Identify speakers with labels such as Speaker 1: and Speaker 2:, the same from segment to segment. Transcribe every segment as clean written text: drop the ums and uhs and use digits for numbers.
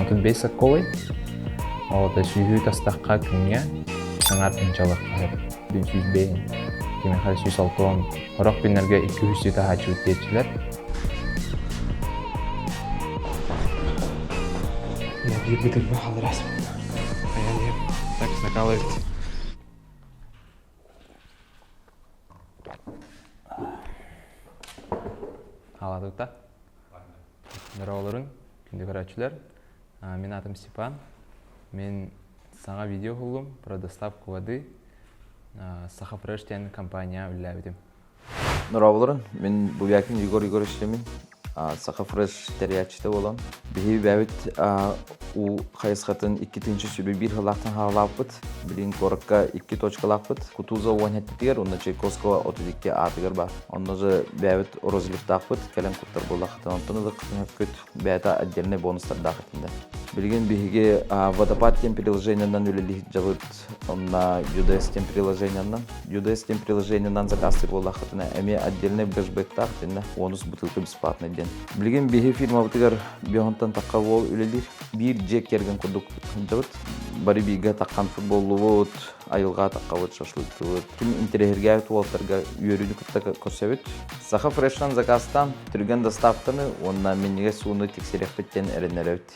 Speaker 1: 35 соколой. Ол это сүүһү тастахха күҥҥэ саҥар тынчалыахха сөп. Күн 105, кимиэхэ 160, сорох күннэргэ 200 таһааччыбыт диэччилэр.
Speaker 2: Биир бытырба халырас. Айан Так, накалывает.
Speaker 1: Хаалаатыбыта. Дороолорун, күндү көрөөччүлэр. Мин аатым Степан. Мин саҥа видео уһуллум про доставку воды Саха Фреш диэн компания үлэлээбитим.
Speaker 3: Дорооболорун, мин Бубякин Егор Егорович Саха Фреш тэрийээччитэ буолан, биһиги бэйэбит уу хайысхатын 2 сүбэ биир сыллаахтан хаалааппыт. Билигин куоракка икки точкалаахпыт. Кутузова 17-тигэр уонна Чайковского 32 аатыгар баар. Онно же бэйэбит розливтаахпыт, кэлэн куттар буоллаххытын, онтон ылыаххытын сөпкүт, бэйэтэ отдельный бонустардаах этинде. Билигин биһиги Водопад диэн приложениенан үлэлии сылдьабыт, онно UDS диэн приложениенан. UDS диэн приложениенан заказтыыр буоллаххытына, эмиэ отдельный кэшбэктаах итиннэ бонус бутылка бесплатный диэн. Билигин биһи фирмабытыгар биһонтон тахха уол үлэлиир. Биир дьиэ кэргэн курдук сылдьабыт. Бары бииргэ таххан футболлубут, айылҕа таххабыт, шашлыктыбыт. Ким интэриэһиргээбит уолаттарга үөрүүнү кытта көрсөбүт. Саха Фрештан заказтаан түргэн доставканы уонна минньигэс ууну тиксэриэхпит диэн эрэннэрэбит.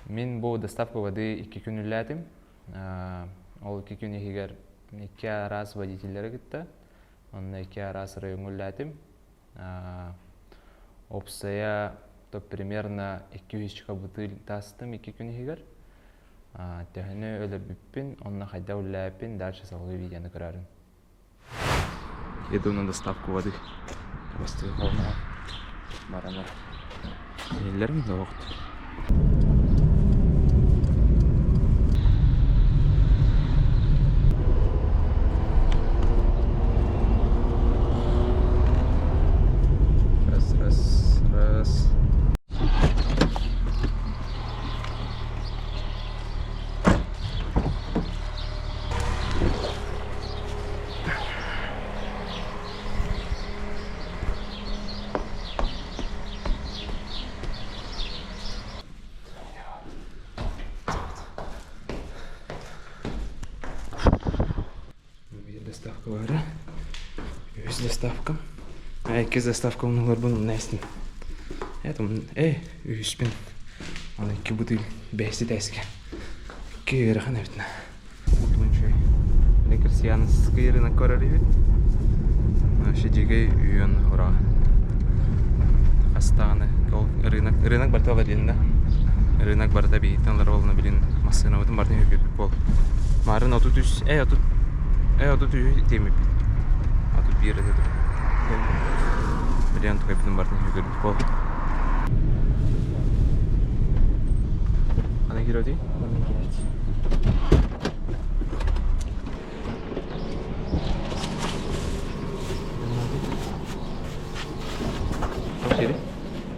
Speaker 1: Мин бу доставка воды икки күн үлэлээтим. Ол икки күн иһигэр икки араас водителлэри кытта, онно икки араас райоҥҥа үлэлээтим. Уопсайа то примерно 200 бутыль таастым икки күн иһигэр. Төһөнү өлөрбүппүн, онно хайдах үлэлээбиппин дальше салгыы видеоны көрөөрүҥ.
Speaker 2: Еду на доставку воды. Бастыы холноҕо баранар. Иһиллэрин да оҕот. Раз, раз, раз. Биир доставка баара. Үһүс доставка. А иккис доставка умнуларбын умна эстим. Это үһүспүн. Аны икки бутыль бэһис этээскэ. Икки ыарахан эбит на. Утунчуй. Крестьянский рынок көрөр үһүт. Вообще дьигэй үйөн ура. Хастааны ол рынок рынок барыта олар да. Рынок барыта биһиттэн олар олуна билин массыынабытын бартын үһүппүт бол. Марын 33 30 33 тиэмиппит. 31 этэ Билен тухайбытын бартын үһүгүрбүт бол. Ана кироти?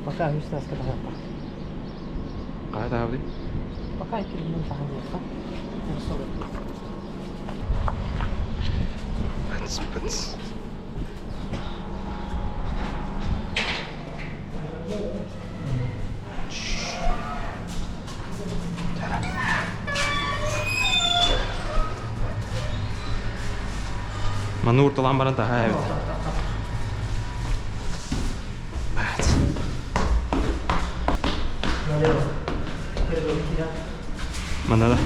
Speaker 4: Пока үс таска тахаппа.
Speaker 2: Хаһа таһабыт?
Speaker 4: Пока иккилинэн таһан
Speaker 2: Пыц, пыц. Маны урталаан баран таһаа эбит. Баат. Манна да.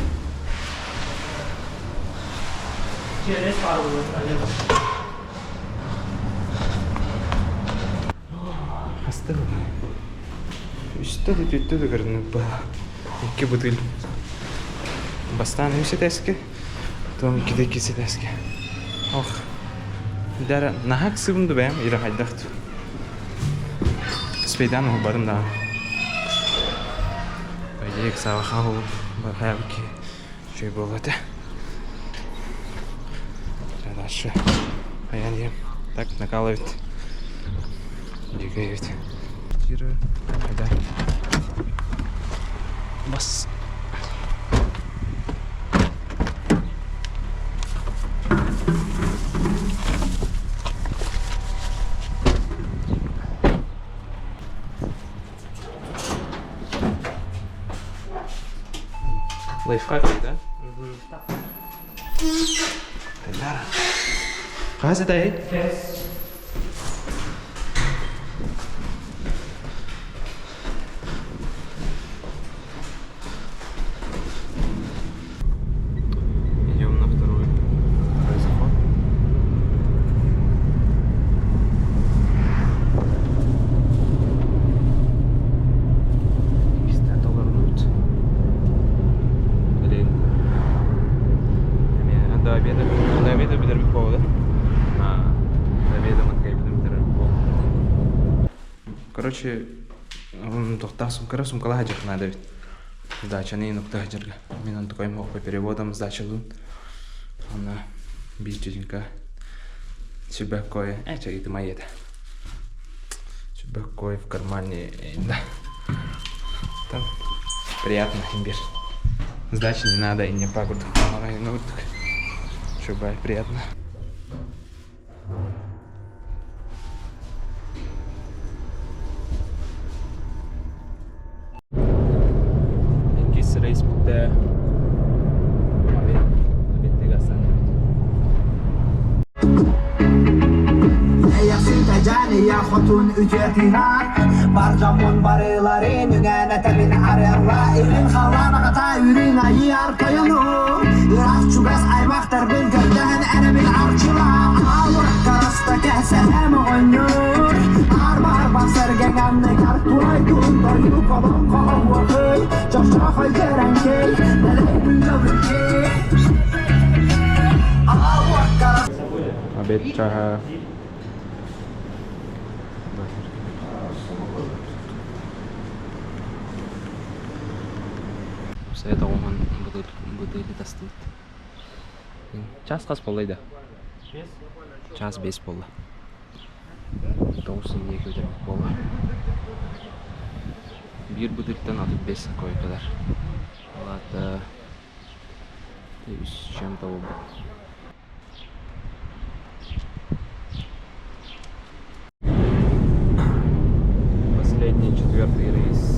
Speaker 2: Хаста Үстэ да түттэ да көрүнүк баа. Икки бутыль. Бастаан үс этээскэ, потом иккитэ иккис этээскэ. Ох. Дара наһаа ыксыбын да бэйэм или хайдах Спейдан уһулбатым даҕаны. Идея саҕа бархаабыт киһи үчүгэй буолуо этэ. Дальше хайаан диэм. Так накал эбит. Дьүкэй эбит. Хайда. Бас. Лайфхак, да? Да. Хас этэй? Идем на второй, второй заход. Иккистээн толорунут. Блин. Эмиэ до обеда, до обеда бүтэрбит буолла. До обеда мы бүтэрбит буолла. Короче, тохтаах сумкара сумкалаах дьах надо ведь. Сдачаны нукта дьарга. Мин онтукайым по переводам сдачалын. Она биир тетенька сүбэ кое. Э, это моя это. Сүбэ кое в кармане, да. Там приятно имбирь. Сдачи не надо и не пагуд. Ну, Чубай, приятно. Иккис рейс бүттэ. Обед, обедтеге астандыбыт.
Speaker 5: Хотун үтүөтүнар бар дьоммун барыларын үҥэн этэбин арыалла илин халлаан аҕата үрүҥ айыы тойону ыраах чугас аймахтарбын көрдөһөн эрэбин арчыла аллаккараста кэсэһэм оҕонньор арба-арба сэргэҥ анныгар туойдун тойук олоҥхо оһуохай чохчоохой дьэрэҥкэй дэлэй бүллөбүккэй аллаккарас
Speaker 2: Обед чаһа. Совет оҕуһун бытыылы тастыбыт. Час хас буолла да? Час бес буолла. Тоҕус диэки бүтэрбит буолла. Биир бытыыттан 35 койкалар. Ол аата үс чем-то буолбут. Последний четвертый рейс.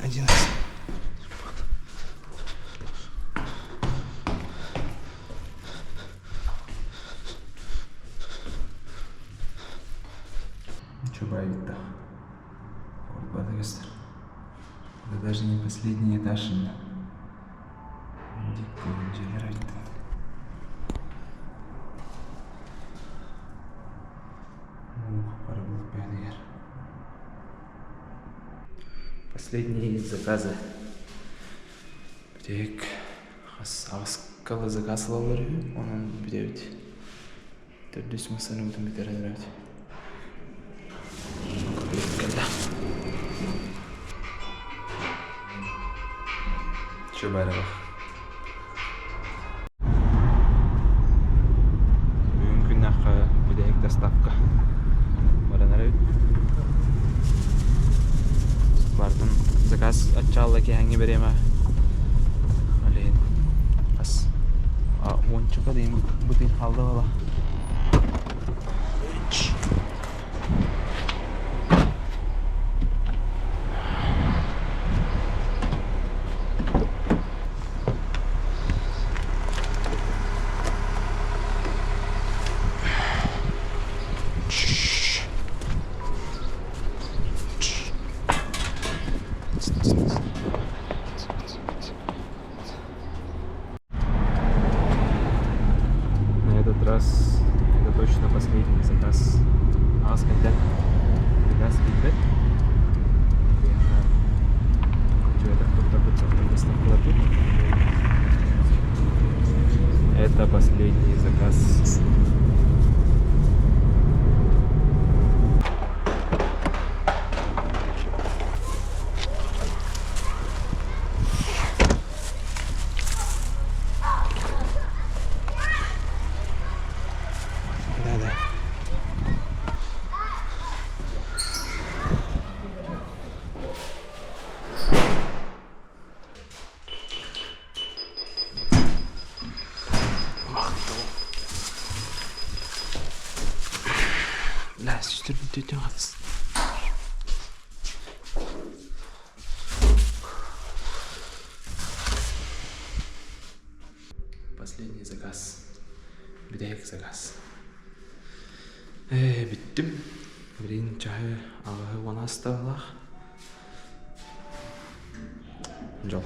Speaker 2: 11. Чубай да. Göster. Это даже не последний этаж именно. Дьиктилэр эбит. Пионер. Последние заказы. Бүтэһик аҕыскалы заказ ылаллар үһү. Онон бүтэбит. Төрдүс массыынабытын бүтэрэн эрэбит. Кэллэ. Чё барылах. Бүгүн күннэххэ бүтэһик доставка. Баран эрэбит. Бардым заказ аччаалла киэһэҥҥи бириэмэ. Олейн хас уончука дейин бытый хаалла буола. На этот раз это точно последний заказ. Аҕыс кэнтэн заказ киирбэт. Это последний заказ. Да, да. Бля, сүүстэрбин хатыс. Последний заказ. Бүтэһик заказ. Ээ, бүттүм. Билигин чаһы аҕыһы уон астаалаах. Дьол.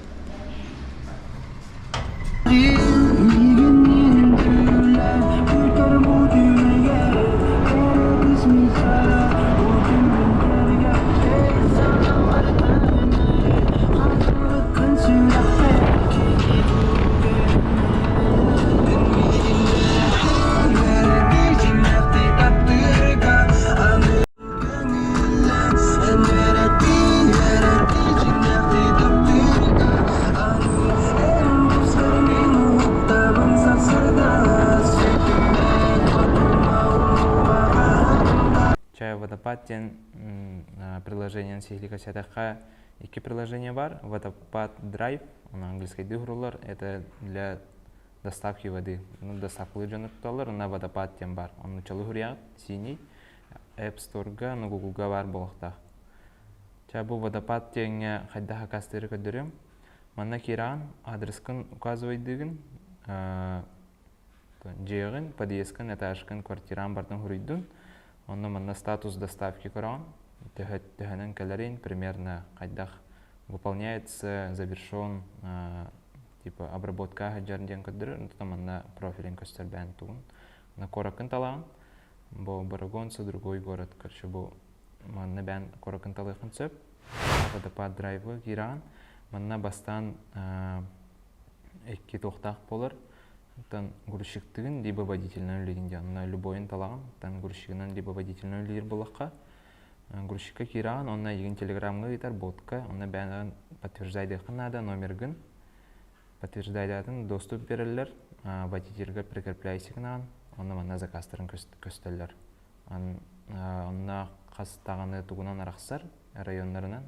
Speaker 2: Чай водопад диэн приложениен сиһилии кэпсээтэххэ икки приложение бар. Водопад Драйв, он английскайдыы уһуруллар, это для доставки воды. Ну, доставкалыыр дьону туталлар, онно водопад диэн бар. Онно чалы уһуруйаҕыт, синий. App Store-га, ну, Google-га баар буолуохтаах. Ча бу водопад диэҥҥэ хайдах акаастыыры көрдөрүөм. Манна киирэҕин, адрескын указывайдыыгын, дьиэҕин, подъездкын, этажкын, квартираҥ бартын суруйдун. Онно манна статус доставки көрөҕүн, төһө төһөнөн кэлэрин, примерно хайдах выполняется, завершен, типа обработка сылдьар диэн көрдөрөр, онтон манна профилин көстөр бээн тугун. На куораккын талаҕын, бу Борогонцы, другой город, короче, бу манна бээн куораккын талыаххын сөп. Водопад драйвы киирэҕин. Манна бастаан икки туохтаах буолар. Оттон грузчиктыгын либо водительынан үлэлиин диэн. Онно любойун талаҕын. Оттон грузчигынан либо водительынан үлэлиир буоллахха, грузчикка киирэҕин, онно эйигин телеграмҥа ыытар ботка, онно бэйэҕин подтверждайдыаххын наада номергын. Подтверждайдаатын доступ биэрэллэр, водительга прикрепляйся гынаҕын, онно манна заказтарын көстөллөр. Онно хас даҕаны тугунан арахсар районнарынан.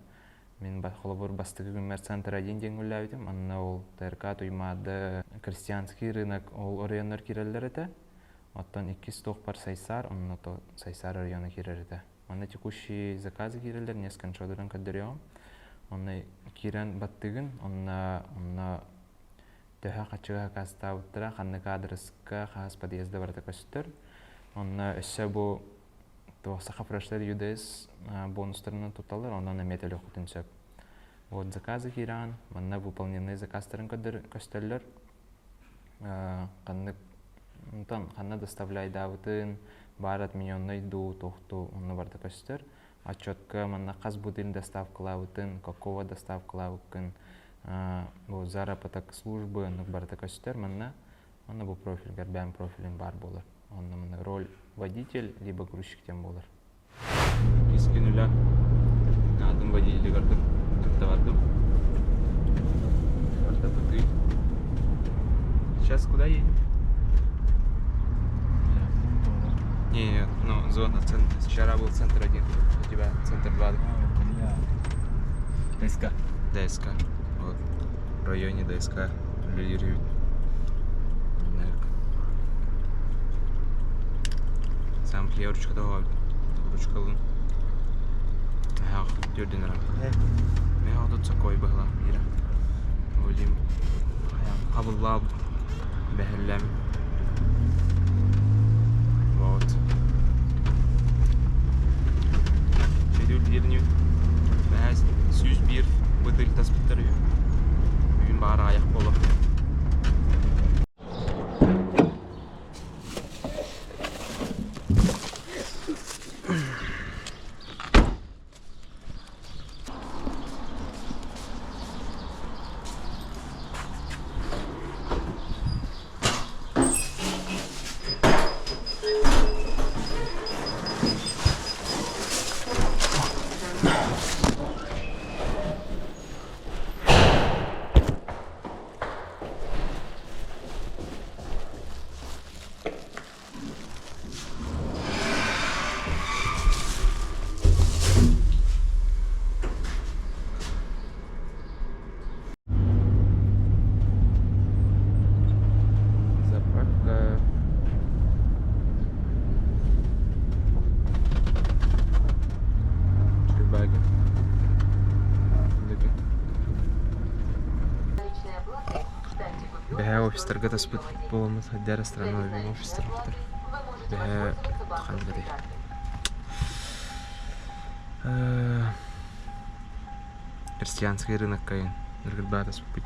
Speaker 2: Мин холобур бастакы күммэр Центр один диэн үлэлээбитим. Онно ол ТРК Туймаада, Крестьянский рынок ол оройуоннар киирэллэр этэ. Оттон иккис туохпар Сайсаар, онно то Сайсаар района киирэр этэ. Манна текущие заказы киирэллэр, не сканшодерын көрдөрүөҕүм. Онно киирэн баттыгын, онно онно төһө хаччыга сакаастаабыттара, ханнык аадырыска, хаһыс подъезда барыта көстөр. Онно өссө бу туох Саха Фрештер UDS бонустарынан тутталлар, онон эмиэ төлүөххүтүн сөп. Вот заказы киирэҕин, манна выполненные заказтарын көстөллөр. Ханнык онтон ханна доставляйдаабытын, баар отмененный дуу, туох дуу, онно барыта көстөр. Отчетка манна хас бутыль доставкалаабытын, какого доставкалаабыккын, бу заработок службы оннук барыта көстөр манна. Онно бу профильгар бэйэм профилим баар буолар. Онно манна роль водитель либо грузчик диэн буолар. Иккис күн үлэ атын водителі көрдүм, кытта бардым. Барда бытый. Сейчас куда едем? Не, нет, ну, зона, центр. Вчера был центр один, у тебя центр два.
Speaker 6: У меня ДСК.
Speaker 2: ДСК. Вот. В районе ДСК лидирует. Сам кия ручкада ручкалын. Мех түрден ра. Мех отут сакой быһла бира. Ойлим кабыллап бэһэллэм. Вот. Шедюл дирню. Бәс 101. Бэһээ офистарга таспыт буоламмыт хайдара странно любимый офистар. Бэһээ ханныгый? Крестьянский рынокка Ныргырбаа таспыппыт.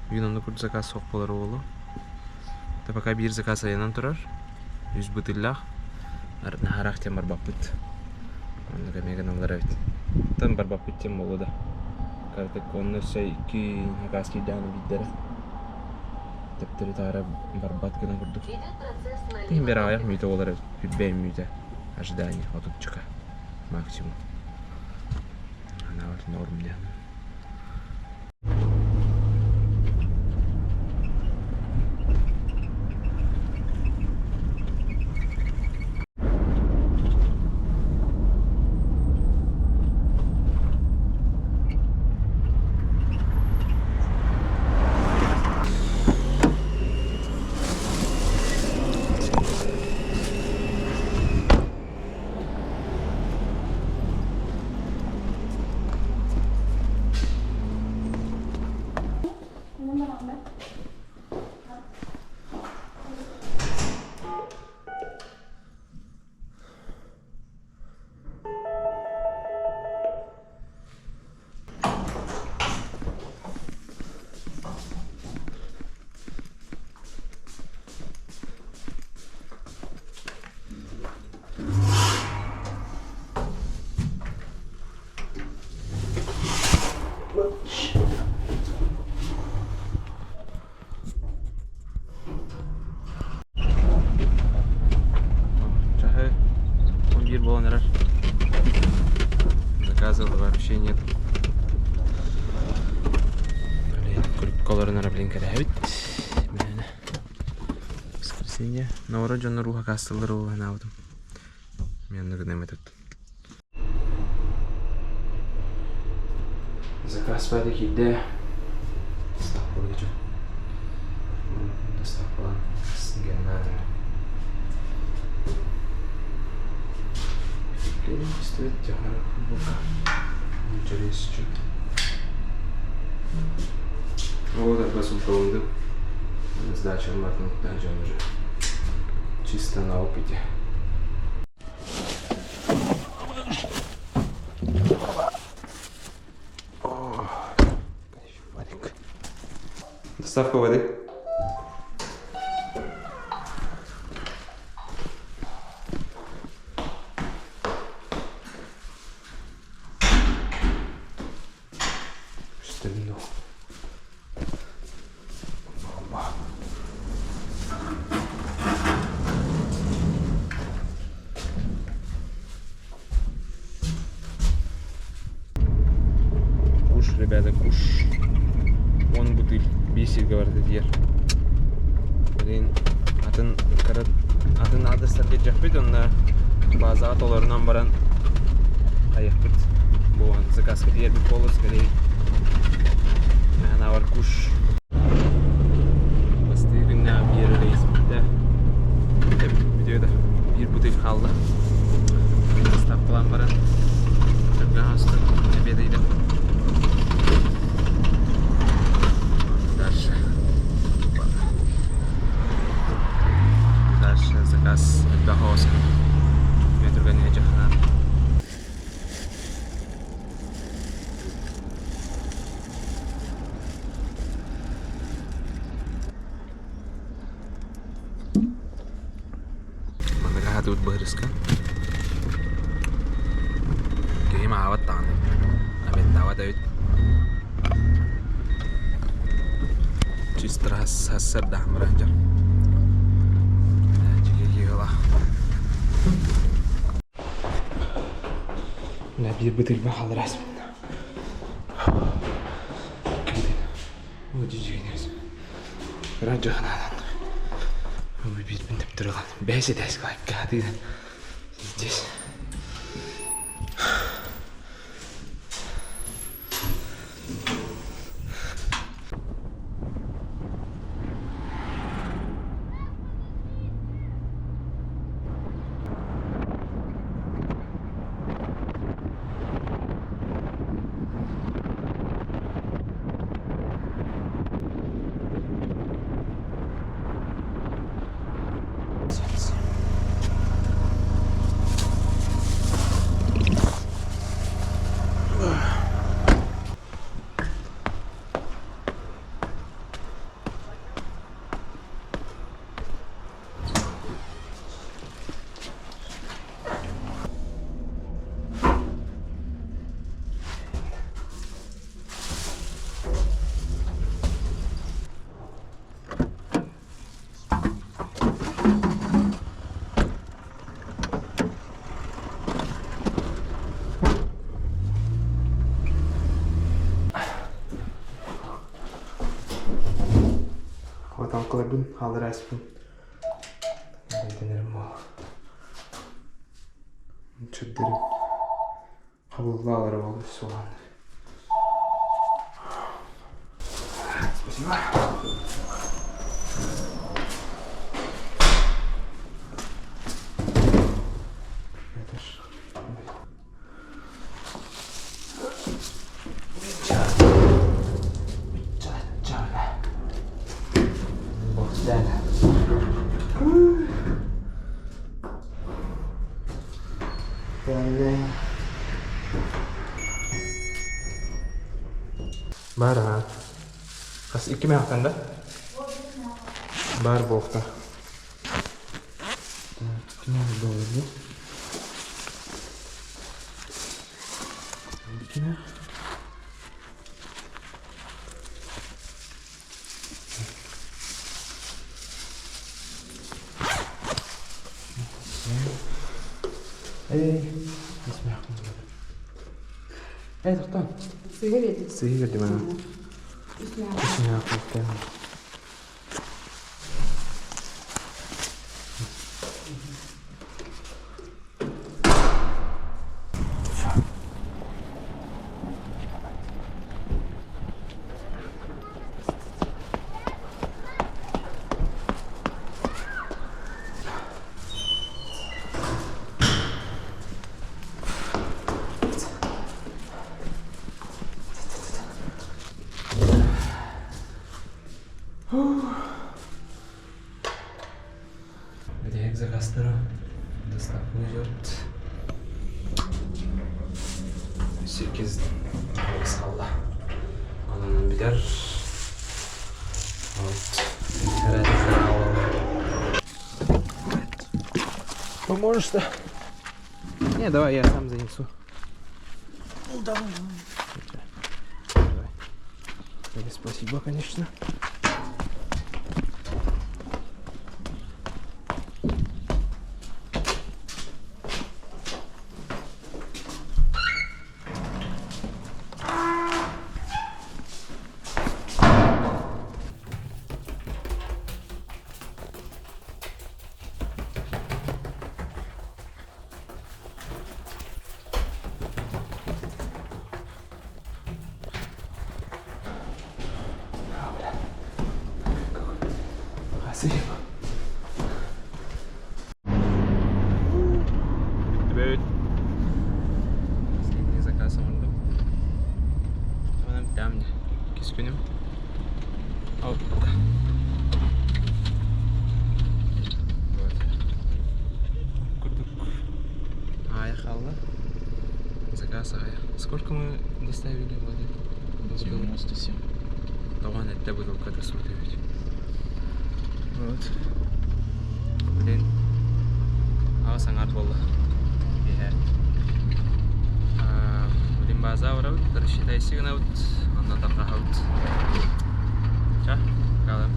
Speaker 2: Бүгүн оннук курдук заказ суох буолар уолу. Да пока биир заказ айанан турар. Үс бытыллаах. Наһараах диэн барбаппыт. Оннук эмиэ гыналлар эбит. Тан барбаппыт диэн буолуо да. Картык онно өссө икки заказ киирдэҕинэ биирдэрэ. Төптөрү таара барбат гына курдук. Тиһин бэр аҕыйах мүнүүтэ буолар эбит. Сүүрбэ мүнүүтэ ожидание отуччука максимум. Анаабар норм диэн. Чаһы 11 буолан эрэр. Заказов вообще нет. Блин, күлүккэ олорон эрэ блин кэтэһэбит. Мээнэ. Воскресенье. Ноора дьоннор ууха каастыллар ол санаабытым. Мен оннук гына тут. Заказ баада киирдэ. Доставкалыы Доставкалаан геннадий. Стоит футболка. Интересно. Вот это сумка Сдача Мартин дождем уже. Чисто на опыте. О, кайфарик. Доставка воды. Что Опа. Куш, ребята, куш. Вон бутыль. Бисер, говорит, этиер. Блин, атын атын адрестарга дьахпит, онно базаҕа толорунан баран хайыхпыт. Бу заказка тиэрбит буолур, скорее. Мэхэнавар куш. Бастыы күннээх биир рейс бүттэ. Бүтүө да биир бутыль хаалла. Доставкалаан баран түргэн астын обедайдым. Дальше. Дальше заказ элбэх оҕус. Мен түргэннигэ дьаханаан. Маннык аһатыбыт быһырыска. Киһим аһаабат даҕаны. Обедтаабат эбит. Чисто сарсыарда аһаммара сылдьар. Мына биир бытырба халырас. Здесь. Коммуналкаларбын хааллараспын. Эрэйдэнэрим буолла. Чөддөрүм хабыллаалара буолла суолан. Спасибо. Это ж... Баар аһа. Хас икки мээхтэн да? Баар буолта. Так, не доллар. Эй, Эй, тоқтон.
Speaker 7: Сыһы бердим.
Speaker 2: Сыһы бердим, ана. Үс Бүтэһик заказтара доставка идет. 8 хаалла. Онон бүтэр. Вот. Поможешь, да? Не, давай я сам занесу. Ну, давай, давай. Давай. Спасибо, конечно. Спасибо. Бүттүбүт. Последний заказ оҥордум. Онон там иккис күнүм. Вот. Курдук. Аайа хаалла. Заказ аайа. Сколько мы доставили воды?
Speaker 6: 97.
Speaker 2: Тоҕон этте бутылката суутуйбут. Вот. Блин. Аҕыс аҥаар буолла. Иһэ. Блин база барабыт, рассчитайся гынабыт, онно тарҕаһабыт. Ча, хаалым.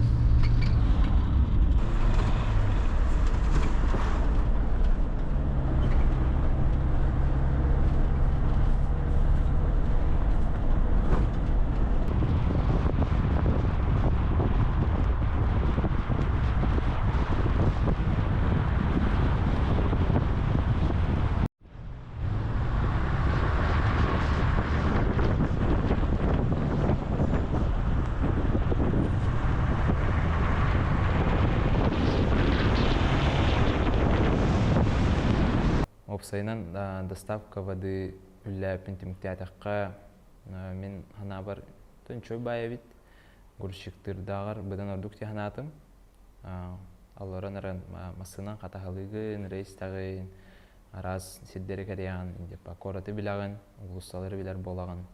Speaker 1: Уопсайынан доставка воды үллээппин түмүктээтэххэ мин санаабар үчүгэй баай эбит. Грузчиктыырдааҕар быдан ордук дии санаатым. Олорон эрэн массыынан хатаһалыыгын, рейстэҕин, араас сирдэри кэрийэҕин, типа куораты билэҕин, уулуссалары билэр буолаҕын.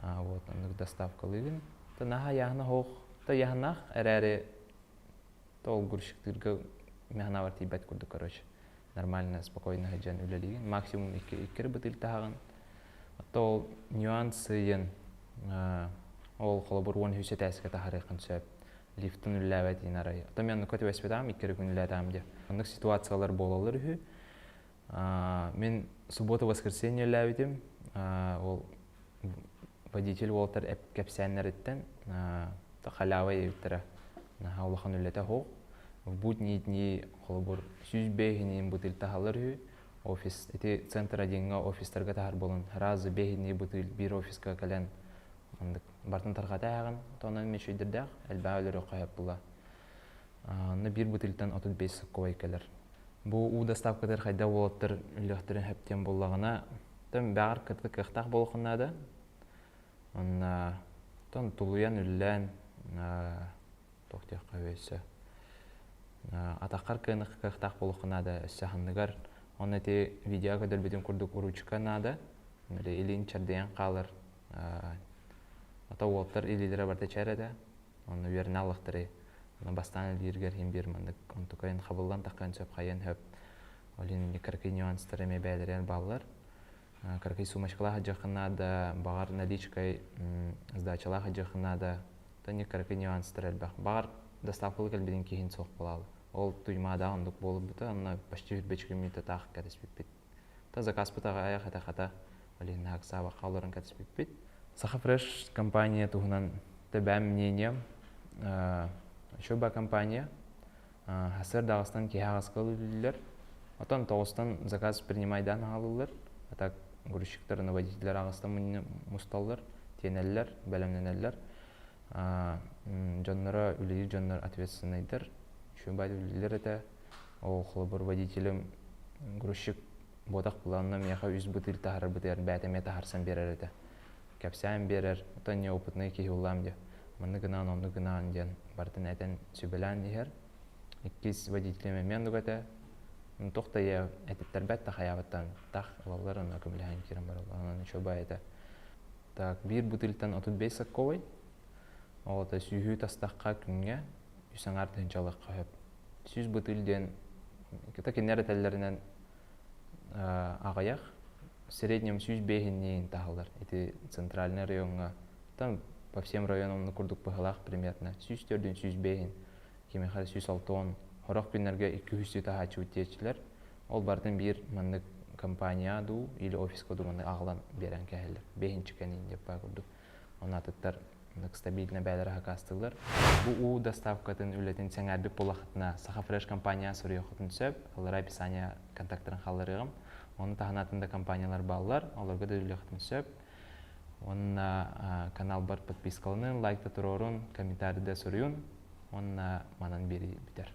Speaker 1: Вот оннук доставкалыыгын. Наһаа ыйааһына суох, ыйааһыннаах эрээри ол грузчиктыырга мин санаабар тиийбэт курдук короче. Нормально, спокойно сылдьан үлэлиигин. Максимум икки икки бытыыр таһаҕын. Оттон ол нюансы ол холобур 13 этээскэ таһарыаххын сөп. Лифтын үлэлээбэт иин арай. Оттон мен оннукка түбэспэтаҕым, икки эрэ күн үлэлээтэҕим диye. Оннук ситуациялар буолаллар үһү. Мин суббота воскресенье үлэлээбитим. Ол водитель уолаттар кэпсээннэриттэн халява диэбиттэрэ. Наһаа улахан үлэтэ суох. В будние дни холобур 105 иһинин бытыыл таһаллар үһү. Офис ити центр одиҥҥа офистарга таһар буолан разы бэһини бытыыл биир офиска кэлэн маннык бартын тарҕата ааҕын тонон мечүйдэрдээх элбэҕи өлөрүөххэ сөп була. Онно биир бытыылтан 35 сокковай кэлэр. Бу уу доставкатыгар хайдах уолаттар үллүөхтэрин сөп диэн буоллаҕына, тон бэҕэр кытта кыахтаах буолуоххун наада. Онно тон тулуйан үллээн туох диэххэ өссө атаххар кыаных кыахтаах буолуохха наада өссө ханныгар онно ити видео көрдөрбүтүм курдук ручка наада илиин чэрдэйэн хаалар ата уолаттар илиилэрэ барыта чэр этэ онно үөрэнэ аллахтары бастаан илииргэр иһин биир маннык онтукайын хабыллан таххыан сөп хайыан сөп ол иһин кыракый нюанстар эмиэ бэйэлэригэр бааллар кыракый сумочкалаах сылдьыаххын наада, баҕар наличкай сдачалаах сылдьыаххын наада. Тонник кыракый нюанстар элбэх. Баҕар доставкалы кэлбитин киһин суох буолаалы. Ол туймаадаах оннук буолбута, онно почти хүрбэчик мүнүүтэ таах кэтэспиппит. Та заказпыт аҕайах этэ хата, ол иһин саабахха олорон кэтэспиппит. Саха Фреш компания туһунан тэбэм мнением. Еще ба компания. Сарсыарда аҕыстан киэһэ аҕыска үлэлииллэр. Оттон тоҕустан заказ принимайдаан аҕалыллар. А так грузчиктар, водителлэр аҕыстан мусталлар, тиэнэллэр, бэлэмнэнэллэр. Дьонноро, үлэлиир дьоннор ответственнайдар. Үчүгэй үлэлииллэр этэ. Ол холобур водителим грузчик буотах планна миэхэ үс бытыыр таһарбытыгар бэйэтэ эмиэ таһарсан биэрэр этэ. Кэпсээн биэрэр, оттон не опытный киһи улаам диэ. Маннык гынаан, оннук гынаан диэн барытын этэн сүбэлээн иһэр. Иккис водителем эмиэ оннук этэ. Туох да ийэ этиттэрбэт да хайаабыттан тах ылаллар онно көмөлөһөн киирэн бараллар. Онон үчүгэй этэ. Так, биир бутыльтан 35 сакковай. Ол это сүүһү тастахха күҥҥэ үс аҥаар тыһыынчалыахха сөп. 100 бутыль диэн кыта кинилэр этэллэринэн аҕыйах в среднем 105 таһаллар. Ити центральный райоҥҥа там по всем районам курдук быһалаах примерно 104 105 кимиэхэ 160 сорох күннэргэ 200 таһааччыбыт диэччилэр. Ол барытын биир маннык компания дуу или офиска дуу маннык аҕалан биэрэн кэһэллэр. Бэһинчи кэнин деп баа курдук. Онно атыттар стабильно бээлэрэ хакаастыыллар. Бу уу доставкатын үлэтин сэҥээрбит буоллаххытына Саха Фреш компания суруйуоххутун сөп. Аллара описание контактарын хаалларыаҕым. Ону таһынан атын да компаниялар бааллар, олорго да үлэлиэххитин сөп. Уонна каналбар подпискаланын, лайкта туруорун, комментарийда суруйун. Уонна манан биэрии бүтэр.